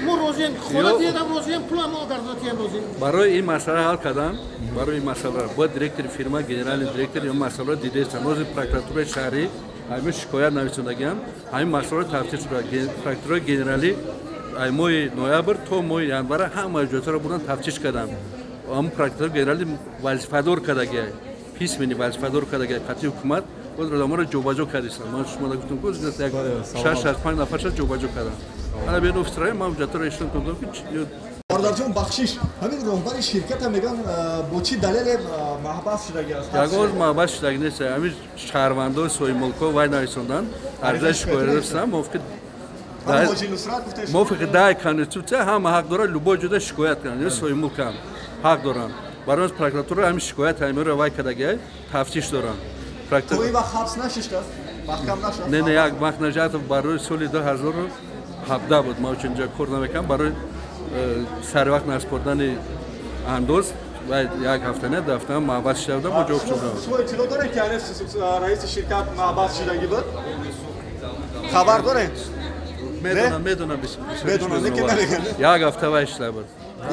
Мо розием, хона диҳам розием, пулам мо гардонатиям розием.
Барои ин масъала ҳал кардан, барои ин масъала бояд директори фирма, генеральный директор ин масъаларо дидааст. Ҳозир прокуратураи шаҳрӣ ҳамин шикоят нависондагиам, ҳамин масъаларо тафтиш шуда. Прокуратураи генералӣ ай моҳи ноябр то моҳи январа ҳама ҳуҷҷатҳоро бурдан тафтиш карданд. Ҳамн прокуратураи генералӣ вазифадор кардагиай, письменный вазифадор кардагиай қатъи ҳукумат, боз одаморо ҷобаҷо кардистанд. Ман шумо гуфтам ку як 6-5 нафарша ҷобаҷо карданд. Ана бен офисерай ман ҳуҷҷатҳоро ишон кардам ки
бародарҷон, бахшиш, ҳамин роҳбари ширката мегӯянд бо чӣ далеле маҳбас шудагӣ аст?
Ягон маҳбас шудагӣ нест. Ҳамин шаҳрвандо, соҳибмулкҳо вай нависонданд, арзаи шикоят нависанд, мувофиқи даи конститутсия ҳама ҳақ дорад любой ҷода шикоят кунанд, ё соҳибмулкам ҳақ доранд. Барои прокуратура ҳамин шикоят ҳаминро вай кардагиай тафтиш доранд.
То ин вақт ҳабс нашиштааст? Маҳкам нашудааст?
Не, не, як вақт нашудааст. Барои соли 2017 буд, ман чун ҷо кор намекардам, барои саривақт наспордани андоз ва як ҳафта не, 2 ҳафта маҳбас шуда будам, бо ҷавоб шудам.
Шумо иттилоъ доред ки раиси ширкат маҳбас шудагӣ буд? Хабар доред?
Медонам, медонам,
медонам, лекин намегӯям.
Як ҳафта вай шуда буд.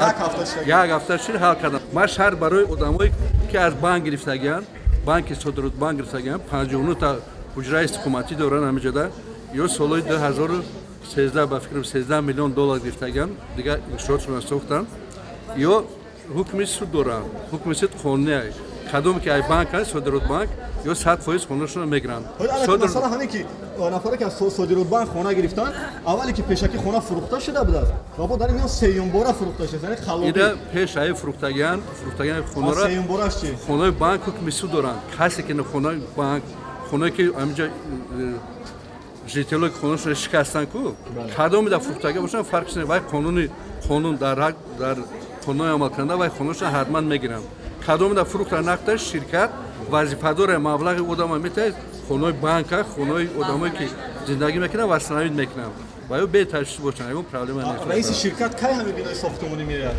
Як ҳафта шуда.
Як ҳафта шуд, ҳал кардам. Ман шарт барои одамое ки аз банк гирифтагианд, банки содирот банк гирифтагианд, 59 та ҳуҷраи истиқоматӣ доранд ҳамин ҷода, ё солҳои 2013 ба фикрам 13 миллион доллар гирифтагианд, дигар иншоотшонро сохтанд, ё ҳукми суд доранд. Ҳукми суд қонунӣ. Кадоме ки ай банк аст, содирот банк, ё 100% хонашонро мегиранд.
Масалан ҳамин ки нафаре ки аз содирот банк хона гирифтанд, аввале ки пешакӣ хона фурӯхта шуда будааст ва бо дар ин миён сеюмбора фурӯхта шудааст, яъне халобӣ.
Ира пеш ай фурӯхтагианд, фурӯхтагиан хонаро
сеюмбораш чӣ?
Хонаи банк ҳукми суд доранд. Касе ки хонаи банк, хонае ки ҳаминҷа жителҳое ки хонашонро шикастанд ку, кадоме дар фурӯхтагӣ бошанд, фарқ нест, вай қонуни қонун дар қонунҳои амалкунанда вай хонашонро ҳатман мегиранд. Кадоме дар фурӯхта нақдаш ширкат вазифадор маблағи одама метаҳад, хонаи банка, хонаи одамое ки зиндагӣ мекунанд, восстановить мекунанд ва ё беташвиш бошанд, ягон проблема нест.
Раиси ширкат кай ҳамин бинои сохтмонӣ меояд?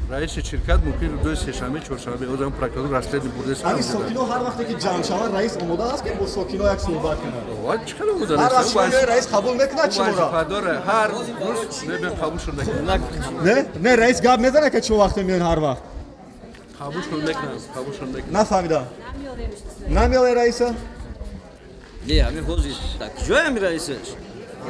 Раиси ширкат мумкин рӯзи сешанбе, чоршанбе, озам прокуратура расследование бурдааст.
Ҳамин сокино ҳар вақте ки ҷамъ шаванд, раис омода аст ки бо сокино як суҳбат кунад?
Ва чӣ қадар омода нест?
Ҳар вақт раис қабул мекунад чиморо?
Вазифадор ҳар рӯз мебинам қабулшон мекунад.
Не, не, раис гап мезанад ки чӣ вақте меояд ҳар вақт?
Қабулшон мекунад, қабулшон мекунад.
Нафаҳмидам. Намеояд раиса?
Не, ҳамин ҳозир дар куҷои ҳамин раисаш?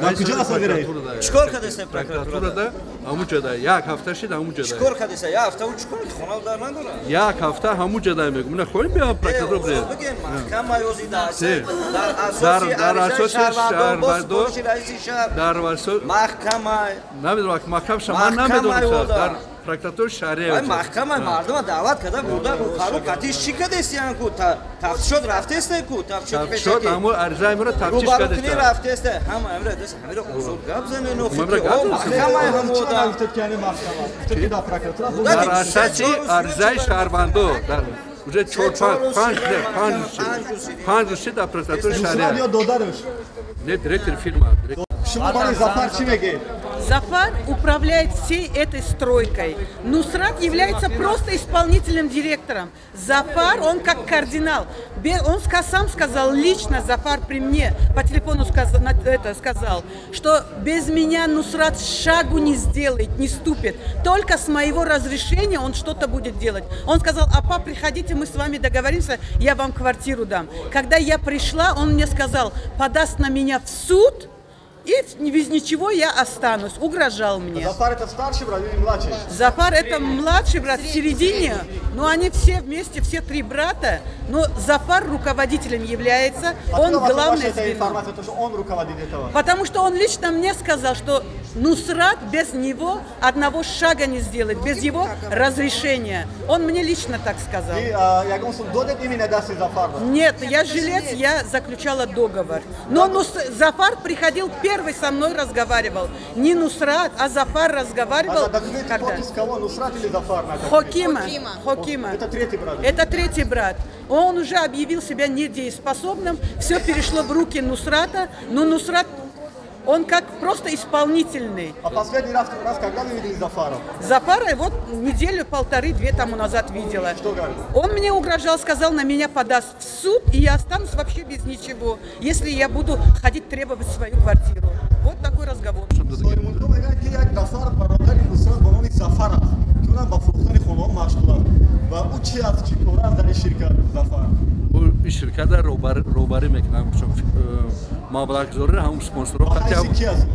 Дар куҷо аст ҳамин раис?
Чӣ кор кардааст
прокуратурада? Ҳамун ҷода. Як ҳафта шид ҳамун ҷода.
Чӣ кор кардааст? Як ҳафта ӯ чӣ кор хона дар надорад?
Як ҳафта ҳамун ҷода мегӯм. На хоҳем биём прокуратура бирем.
Бигем маҳкама ёзи дар асоси
шаҳрвандо дар асоси
маҳкама
намедонам маҳкам ша ман намедонам дар прокуратураи шаҳрӣ.
Вай маҳкама мардума даъват карда бурда рӯқару қатиш чӣ кардастиян ку тафтишот рафтеста ку
тафтишот ҳамун аризаи амро тафтиш
кардааст рафтеста ҳама амра даст ҳамира озод гап занен маҳкама
ҳамода
дар асоси аризаи шаҳрвандо дар уже 4 5 5 рӯз шид дар прокуратураи шаҳрӣ. Не, директори фирма.
Шумо барои Зафар чӣ мегӯед?
Зафар управляет всей этой стройкой. Нусрат является просто исполнительным директором. Зафар, он как кардинал. Он сам сказал лично, Зафар при мне по телефону сказал, что без меня Нусрат шагу не сделает, не ступит. Только с моего разрешения он что-то будет делать. Он сказал: апа, приходите, мы с вами договоримся, я вам квартиру дам. Когда я пришла, он мне сказал, подаст на меня в суд, и без ничего я останусь. Угрожал мне.
Зафар это старший брат или младший?
Зафар это младший брат в середине, но они все вместе, все три брата. Но Зафар руководителем является, он главный звено.
Информация, то, что он руководит этого?
Потому что он лично мне сказал, что Нусрат без него одного шага не сделает, без его разрешения. Он мне лично так сказал.
И,
Нет, я жилец, я заключала договор. Но Зафар приходил первый, со мной разговаривал. Не Нусрат, а Зафар разговаривал.
А когда? Подпись кого? Нусрат или Зафар?
Хокима. Хокима.
Это третий брат.
Это третий брат. Он уже объявил себя недееспособным. Все перешло в руки Нусрата, но Нусрат Он как просто исполнительный.
А последний раз, когда вы видели Зафара?
Зафара вот неделю, полторы-две тому назад видела.
Что говорит?
Он мне угрожал, сказал, на меня подаст в суд, и я останусь вообще без ничего, если я буду ходить требовать свою квартиру. Вот такой разговор.
Ширкат роҳбарӣ мекунам, маблағгузорро ҳам спонсорро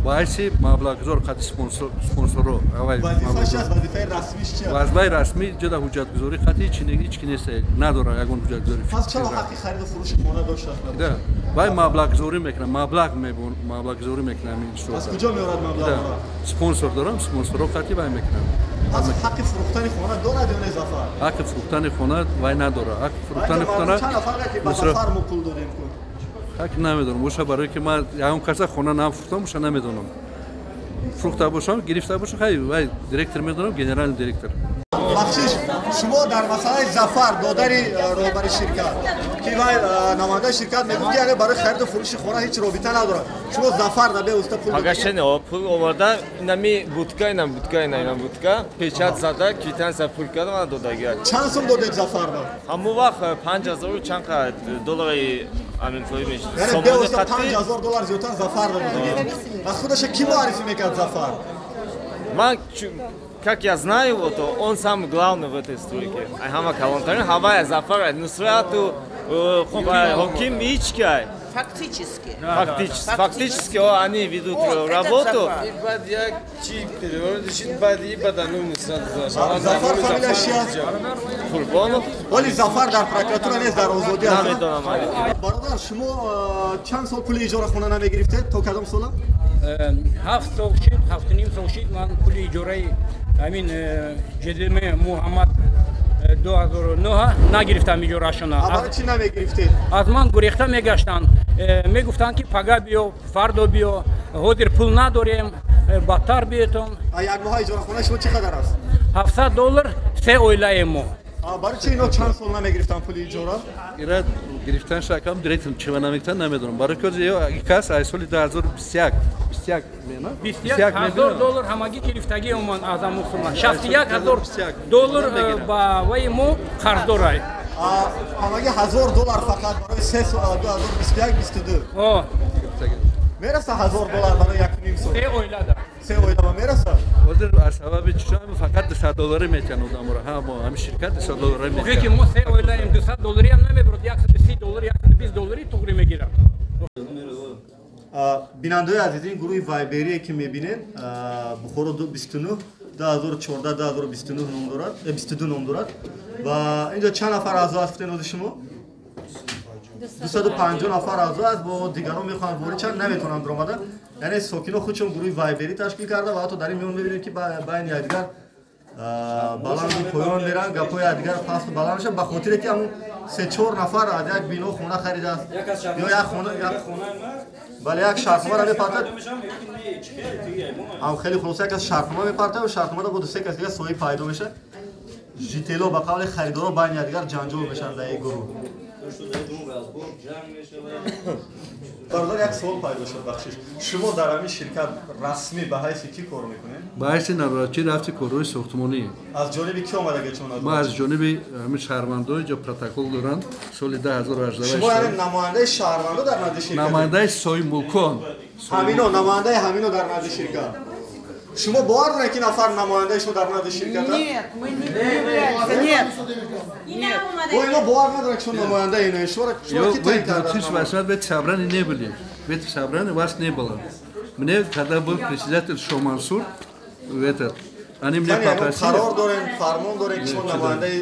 ба ҳайси маблағгузор қади спонсорро. Вазифаи расмӣ ҷода ҳуҷҷатгузорӣ қати ҳеҷ ки нест, надорад ягон ҳуҷҷатгузорӣ.
Пас чаро ҳаққи хариду фурӯши хона доштааст?
Вай маблағгузорӣ мекунам, маблағ маблағгузорӣ мекунам.
Аз куҷо меорад маблағро?
Спонсор дорам, спонсорро қати вай мекунам.
Пас ҳаққи фурӯхтани хона дорад ё не Зафар?
Ҳаққи фурӯхтани хона вай надорад. Ҳаққи фурӯхтани хона
чанд нафар ки ба Зафар мо пул додем ку?
Ҳақ намедонам. Боша барои ки ман ягон каса хона нафурӯхтам, боша намедонам. Фурӯхта бошам, гирифта бошам, хай вай директор медонам, генеральный директор.
Бахшиш, шумо дар масъалаи Зафар, додари роҳбари ширкат, ки вай намояндаи ширкат мегуфт, ки яъне барои хариду фурӯши хона ҳеҷ робита надорад. Шумо Зафар да бевосита пул
пагашане пул оварда, инами будка, инам будка, инам будка, печат зада, квитансия пул карда мана додагия.
Чанд сум додед Зафар ба?
Ҳамон вақт 5000 чанд қа доллари амрикоӣ мешуд.
Яъне бевосита 5000 доллар зиёдтар Зафар ба додагед. Аз худаша кӣ муаррифӣ мекард Зафар?
Ман как я знаю, вот он самый главный в этой стройке. Ай калонтарин, ҳавая Зафар, Нусрату, Хоким Ичкай.
Фактически.
Фактически. Фактически они ведут работу.
Зафар фамилия чия?
Қурбонов.
Оли Зафар дар прокуратура нест, дар озодӣ аст.
Намедонам.
Бародар, шумо чанд сол пули иҷора хона намегирифтед? То кадом сола?
7 сол шид, 7.5 сол шид ман пули иҷораи ҳамин ЖДМ Муҳаммад 2009 нагирифтам иҷорашона.
Барои чӣ намегирифтед?
Аз ман гурехта мегаштанд. Мегуфтанд ки пага биё, фардо биё, ҳозир пул надорем, бадтар биётон.
Як моҳа иҷорахонаи шумо чӣ қадар аст?
$700 се оилаи мо.
Барои чӣ ино чанд сол намегирифтанд пули иҷора?
Ира гирифтан шакам директор чима намегирифтан намедонам. Барои ки кас аз соли 2021 $21,000
ҳамагӣ гирифтагӣ оманд аз ҳамон сума. $61,000 ба ваи мо қарздорай.
Ҳамагӣ $1,000 фақат барои се сол 2021-22. Мераса $1,000 барои 1.5 сол?
Се оилада.
Се оила мераса?
Ҳозир аз сабаби чӣ фақат $200 метиҳанд одаморо. Ҳа, мо ҳамин ширкат $200 метиҳанд.
Ки мо се оилаем, $200 ҳам намебарад, $130, $120 туғри мегирад.
Бинандаои азиз, ин гурӯҳи вайберие ки мебинед, Бухоро 29 2014 2029 ном дорад, 22 ном дорад ва инҷо чанд нафар аъзо аст гуфтед ҳозир шумо? 250 нафар аъзо аст, бо дигарон мехоҳанд ворид шаванд, наметавонанд даромада. Яъне сокино худшон гурӯҳи вайберӣ ташкил карда ва ҳатто дар ин миён мебинем ки байни якдигар баланду поён меранд, гапҳои якдигар пасту баланд мешаванд, ба хотире ки ҳамун 3-4 нафар аз як бино хона харидааст ё як хона, бале, як шартномаро мепартад. Ҳам хеле хулоса, як аз шартнома мепартад ва шартномада бо ду-се кас дигар соҳиб пайдо мешавад. Житело ба қавли харидоро байни якдигар ҷанҷол мешаванд дар ин гурӯҳ. Бародар, як суол пайдо шуд, бахшиш. Шумо дар ҳамин ширкат расмӣ ба ҳайси кӣ кор мекунед?
Ба ҳайси назоратчӣ рафти корҳои сохтмонӣ.
Аз ҷониби кӣ омадагед шумо назорат?
Ма аз ҷониби ҳамин шаҳрвандои ҷо протокол доранд соли 2018.
Шумо яъне намояндаи шаҳрвандо дар назди ширкат?
Намояндаи соҳибмулкон.
Ҳамино, намояндаи ҳамино дар назди ширкат. Шумо бовар доред ки нафар намояндаи шумо дар назди ширкат аст?
Нет, мы не являемся, нет.
Бо ино бовар надоред ки шумо намояндаи ино. Шуморо ки таъин кардааст?
В этом собрании не были. В этом собрании вас не было. Мне, когда был председатель Шомансур, этот, они мне попросили...
Қарор дорем, фармон дорем ки шумо намояндаи...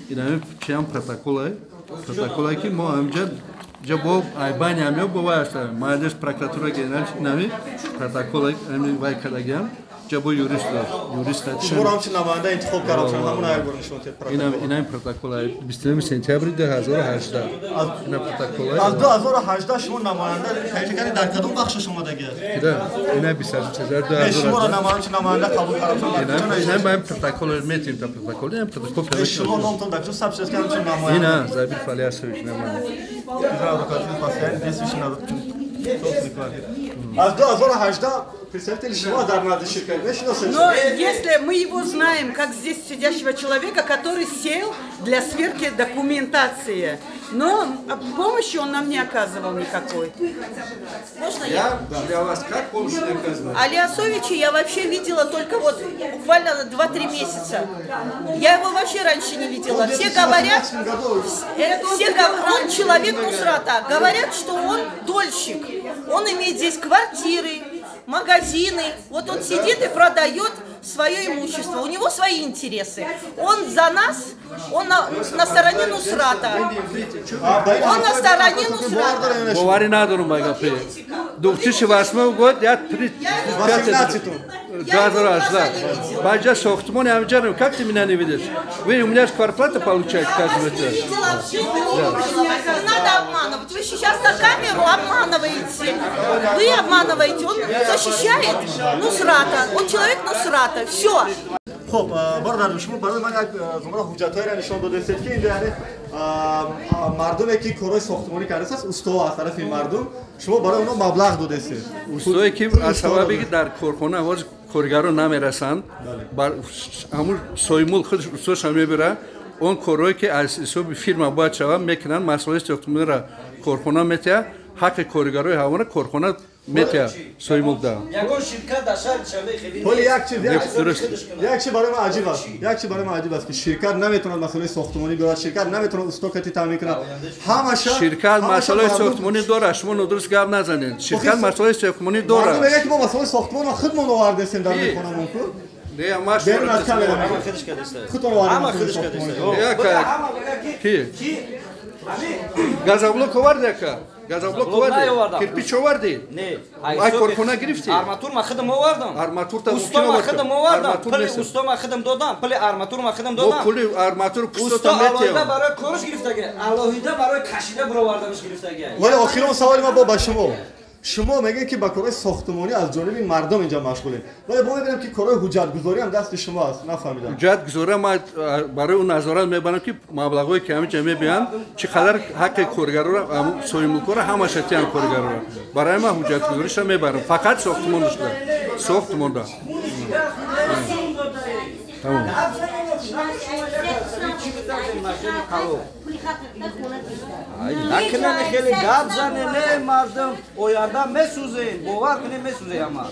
Инами чиам протоколай, протоколай ки мо ҳамҷа ҷа бо айбани ҳамё бо вай ҳастам. Маҷлис прокуратура генерал инами протоколай ҳами вай кардагиам. ҷа бо юрист дошт. Юрист
шуморо ҳамчун намоянда интихоб кардам, ҳамон як бор нишон дед протокол.
Инами протоколай 29 сентябри 2018. Ина протоколай.
Аз 2018 шумо намоянда таъин кардед, дар кадом бахшаш омадагӣ аст?
Да, ина 28 сентябри 2018.
Шуморо намоянда намоянда қабул кардам.
Ина ма протокол метим та протокол, ина протокол.
Шумо номтон дар куҷо сабт шудааст ки ҳамчун намоянда?
Ина Забир Фалиасович намоянда.
Изра адвокатии постоянно действующий. Аз 2018 представители шумо дар назди ширкат мешиносед?
Но если мы его знаем, как здесь сидящего человека, который сел для сверки документации, но помощи он нам не оказывал никакой.
Можно я?
Для вас как помощь не оказывал?
Алиасовича я вообще видела только вот буквально 2-3 месяца. Я его вообще раньше не видела. Все говорят, он человек Нусрата. Говорят, что он дольщик. Он имеет здесь квартиры, магазины. Вот он сидит и продает свое имущество. У него свои интересы. Он за нас, он на стороне Нусрата. Он на стороне Нусрата.
Бовари надорум ба гапе. 2008 год я 35 2018. Баджа сохтмон амджаром, как ты меня не видишь? Вы у меня же квартплата получаете, как бы это.
Не надо обманывать. Вы сейчас на камеру обманываете. Вы обманываете. Он защищает Нусрата. Он человек Нусрата. Все.
Хоб, бародар, шумо барои ман як зумра ҳуҷҷатҳоеро нишон додастед, ки инҷо яъне мардуме ки корҳои сохтмонӣ кардааст, устоо аз тарафи мардум, шумо барои онҳо маблағ додастед.
Устое ки аз сабабе ки дар корхона ҳоз коргарон намерасанд, ҳамун соҳибмулк худаш устоша мебира, он корҳое ки аз ҳисоби фирма бояд шавад мекунанд, масъулияти сохтмониро корхона метиҳад, ҳаққи коргарои ҳамонро корхона метиҳад соҳибмулк да.
Ягон ширкат дар шаҳри Душанбе хеле
Ҳоли як чиз, як чиз барои ман аҷиб аст. Як чиз барои ман аҷиб аст, ки ширкат наметавонад масъулияти сохтмонӣ биёрад, ширкат наметавонад усто кати таъмин кунад. Ҳамаша
ширкат масъулияти сохтмонӣ дорад, шумо нодуруст гап назанед. Ширкат масъулияти сохтмонӣ дорад.
Мардум мегӯяд, ки мо масъулияти сохтмонро худмон овардесем дар мехонамон ку.
Не, маш
берун аз камера мегӯяд. Худтон овардем масъулияти сохтмонӣ.
Ки? Газоблок оварди ака? Газоблок оварди? Кирпич оварди?
Не.
Ай корхона гирифти?
Арматур ма худам овардам.
Арматур та
усто ма худам овардам. Пули усто ма худам додам. Пули арматур ма худам додам.
Пули арматур
пусто
та метием.
Алоҳида барои корш гирифтаги, алоҳида барои кашида бароварданаш гирифтаги.
Вале охирон саволи ма бо ба шумо. Шумо мегӯед, ки ба корҳои сохтмонӣ аз ҷониби мардум инҷа машғулед. Вале мо мебинем, ки корҳои ҳуҷҷатгузорӣ ҳам дасти шумо аст. Нафаҳмидам.
Ҳуҷҷатгузорӣ ман барои он назорат мебарам, ки маблағҳое ки ҳаминҷа мебиёнд, чӣ қадар ҳаққи коргароро, соҳибмулкҳоро ҳамаша тиҳанд коргароро. Барои ман ҳуҷҷатгузориша мебарам. Фақат сохтмонашда. Сохтмонда. Тамом.
Накунани хеле гап зане, не мардум, оянда месӯзем, бовар кунем месӯзем ҳама.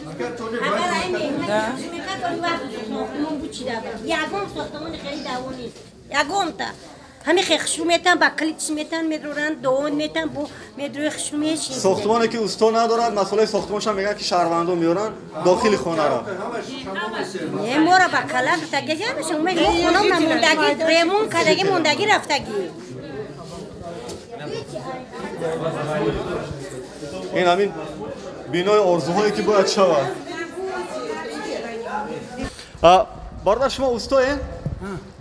Ягон сохтмони хеле даво нест. Ягонта. Ҳамин хешу метан, ба клитш метан, медроранд, доон метан, бо медрои хешу мешин.
Сохтмоне ки усто надорад, масъулаи сохтмоншам мегӯяд, ки шаҳрвандон меоранд дохили хонаро.
Не, мора ба калак таги ҳамаша, мо хонам намондаги, ремон кардаги, мондаги рафтаги.
Ин ҳамин бинои орзуҳое ки бояд шавад. Бародар, шумо устоед?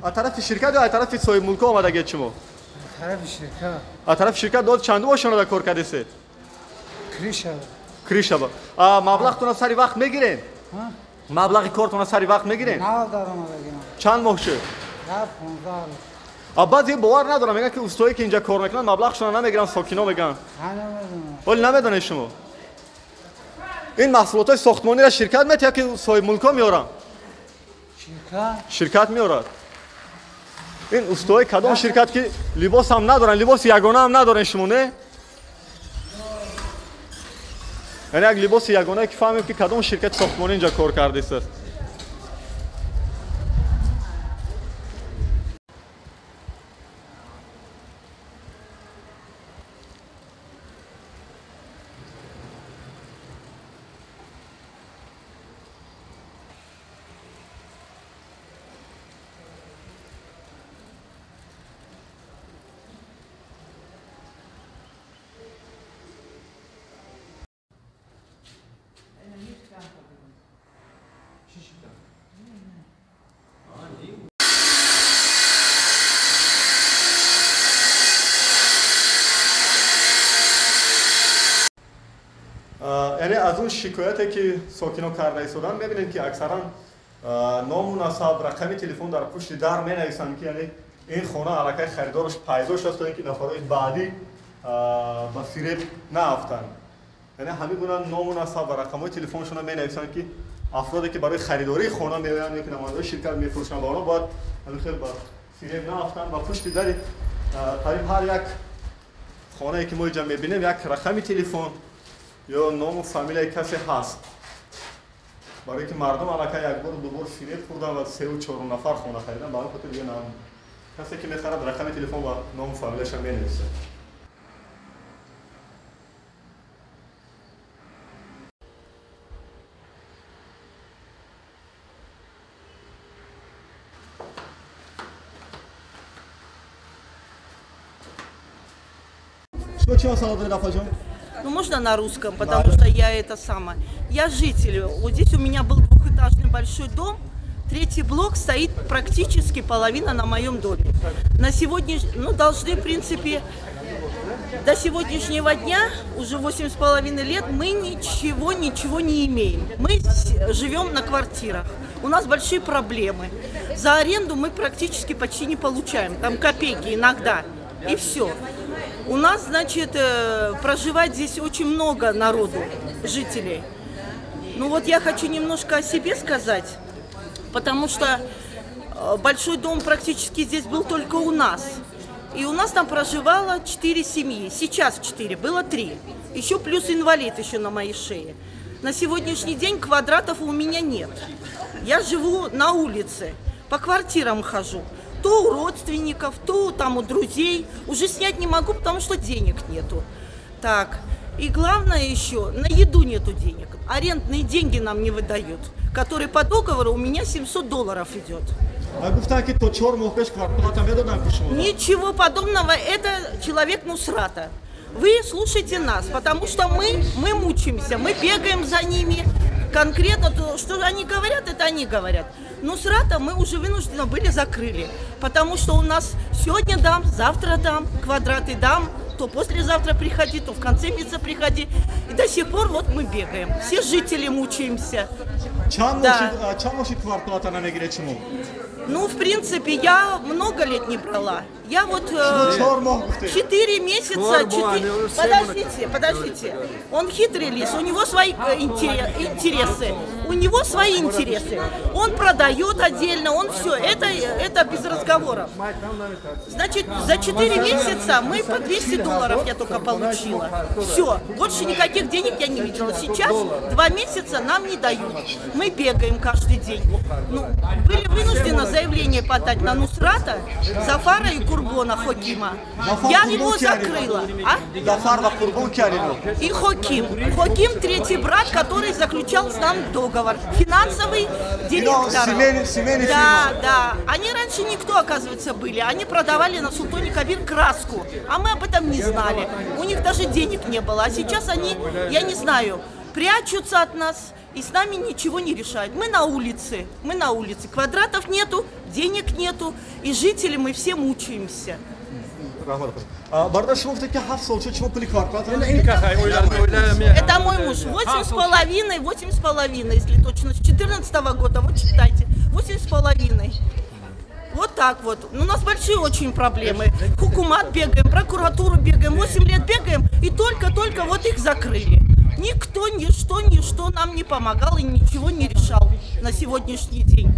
Аз тарафи ширкат ё аз тарафи соҳибмулкҳо омадагед шумо?
Тарафи ширкат.
Аз тарафи ширкат дод чанд бошона дар кор кардесед?
Кришаба.
Кришаба. Маблағтонро сари вақт мегиред? Маблағи кортонро сари вақт мегиред?
На даромадагим.
Чанд моҳ шуд?
15 рӯз.
Баъзе бовар надорам, мегӯянд, ки устое ки инҷа кор мекунанд маблағшонро намегиранд, сокино мегӯянд. Вале намедонед шумо. Ин маҳсулотҳои сохтмониро ширкат метиҳад ки соҳибмулкҳо меоранд? Ширкат меорад. Ин устои кадом ширкат ки либос ҳам надоранд, либоси ягона ҳам надоред шумо, не? Яъне як либоси ягонае ки фаҳмем, ки кадом ширкати сохтмонӣ инҷа кор кардааст. Яъне аз он шикояте ки сокино карда истоданд, мебинем, ки аксаран ному насаб, рақами телефон дар пушти дар менависанд, ки яъне ин хона аллакай харидораш пайдо шудааст, то ин ки нафарҳои баъдӣ ба фиреб наафтанд. Яъне ҳамин гуна ному насаб ва рақамҳои телефоншонро менависанд, ки афроде ки барои харидории хона меоянд ё ки намояндаҳои ширкат мефурӯшанд, ба онҳо бояд ҳамин хел ба фиреб наафтанд. Ва пушти дари қариб ҳар як хонае ки мо инҷа мебинем, як рақами телефон ё ному фамилияи касе ҳаст, барои ки мардум аллакай як бору дубор фиреб хӯрдан ва сеу чорум нафар хона харидан. Ба ҳамин хотир дига касе ки мехарад, рақами телефон ва ному фамилияша менависад. Шумо чӣ масъала доред, апаҷон?
Ну, можно на русском, потому что я это самое. Я житель. Вот здесь у меня был двухэтажный большой дом. Третий блок стоит практически половина на моем доме. На сегодня, ну, должны, в принципе, до сегодняшнего дня, уже 8,5 лет, мы ничего не имеем. Мы живем на квартирах. У нас большие проблемы. За аренду мы практически почти не получаем. Там копейки иногда. И все. У нас, значит, проживать здесь очень много народу, жителей. Ну вот я хочу немножко о себе сказать, потому что большой дом практически здесь был только у нас. И у нас там проживало 4 семьи. Сейчас 4, было 3. Еще плюс инвалид еще на моей шее. На сегодняшний день квадратов у меня нет. Я живу на улице, по квартирам хожу. То у родственников, то там у друзей. Уже снять не могу, потому что денег нету. Так, и главное еще, на еду нету денег. Арендные деньги нам не выдают, которые по договору у меня $700 идет. Ничего подобного, это человек Нусрата. Вы слушайте нас, потому что мы мучаемся, мы бегаем за ними. Конкретно то, что они говорят, это они говорят. Нусрата мы уже вынуждены были закрыли, потому что у нас сегодня дам, завтра дам, квадраты дам, то послезавтра приходи, то в конце месяца приходи. И до сих пор вот мы бегаем, все жители мучаемся. Да. Ну, в принципе, я много лет не брала. Я вот 4 месяца... 4... Подождите, подождите. Он хитрый лис, у него свои интересы. У него свои интересы. Он продает отдельно, он все. Это без разговоров. Значит, за 4 месяца мы по $200 я только получила. Все, больше никаких денег я не видела. Сейчас 2 месяца нам не дают. Мы бегаем каждый день. Ну, были вынуждены заявление подать на Нусрата, Зафара и Курбона Хокима. Я его закрыла. А? И Хоким. Хоким третий брат, который заключал с нами договор. Финансовый директор. Да, да. Они раньше никто, оказывается, были. Они продавали на Султоне Кабир краску. А мы об этом не знали. У них даже денег не было. А сейчас они, я не знаю, прячутся от нас и с нами ничего не решают. Мы на улице, мы на улице. Квадратов нету, денег нету, и жители мы все мучаемся. Это мой муж. 8,5, 8,5, если точно. С 2014 года, вот читайте, 8,5. Вот так вот. У нас большие очень проблемы. Хукумат бегаем, прокуратуру бегаем, 8 лет бегаем, и только-только вот их закрыли. Никто, ничто нам не помогал и ничего не решал на сегодняшний день.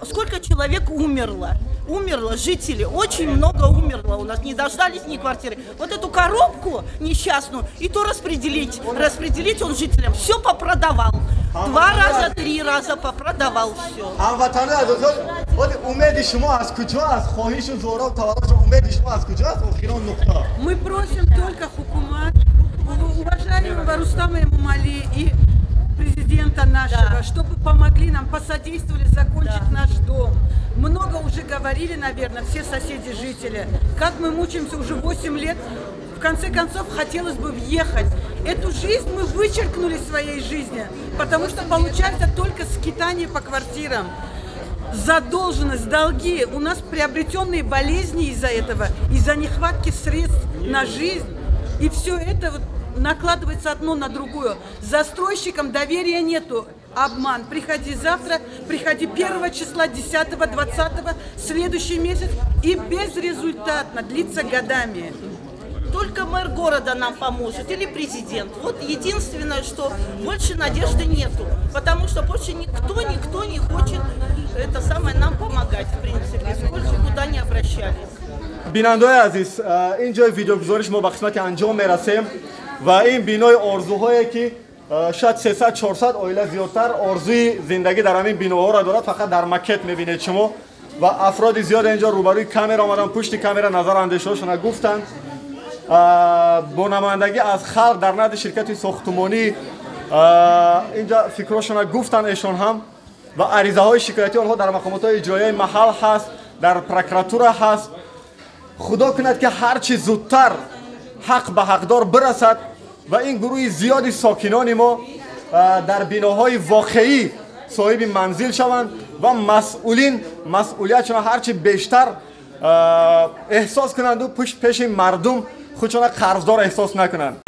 Сколько человек умерло? Умерло, жители, очень много умерло у нас, не дождались ни квартиры. Вот эту коробку несчастную, и то распределить он жителям, все попродавал. 2 раза, 3 раза попродавал все.
Мы просим только хукумат, уважаемого Рустама Эмомали и президента нашего, да, чтобы помогли нам, посодействовали закончить, да, наш дом. Много уже говорили, наверное, все соседи, жители, как мы мучаемся уже 8 лет. В конце концов, хотелось бы въехать. Эту жизнь мы вычеркнули из своей жизни, потому что получается только скитание по квартирам. Задолженность, долги, у нас приобретенные болезни из-за этого, из-за нехватки средств на жизнь. И все это вот накладывается одно на другую. Застройщикам доверия нету. Обман. Приходи завтра, приходи 1 числа, 10, 20, следующий месяц. И безрезультатно, длится годами.
Только мэр города нам поможет или президент. Вот единственное, что больше надежды нету, потому что больше никто не хочет это самое нам помогать, в принципе, сколько куда не обращались.
Бинандаи азиз, ин ҷои видеогузориш мо ба қисмати анҷом мерасем ва ин бинои орзуҳое ки шояд 300-400 оила зиёдтар орзуи зиндагӣ дар ҳамин биноҳоро дорад, фақат дар макет мебинед шумо ва афроди зиёд инҷо рӯбарӯи камера омаданд, пушти камера назару андешаҳошона гуфтанд. Бо намояндагӣ аз халқ дар назди ширкати сохтумонӣ инҷа фикрҳошона гуфтанд эшон ҳам ва аризаҳои шикоятии онҳо дар мақомотҳои иҷроияи маҳал ҳаст, дар прокуратура ҳаст. Худо кунад ки ҳарчи зудтар ҳақ ба ҳақдор бирасад ва ин гурӯҳи зиёди сокинони мо дар биноҳои воқеӣ соҳиби манзил шаванд ва масъулин масъулиятшона ҳарчи бештар эҳсос кунанду пеши мардум худшона қарздор эҳсос накунанд.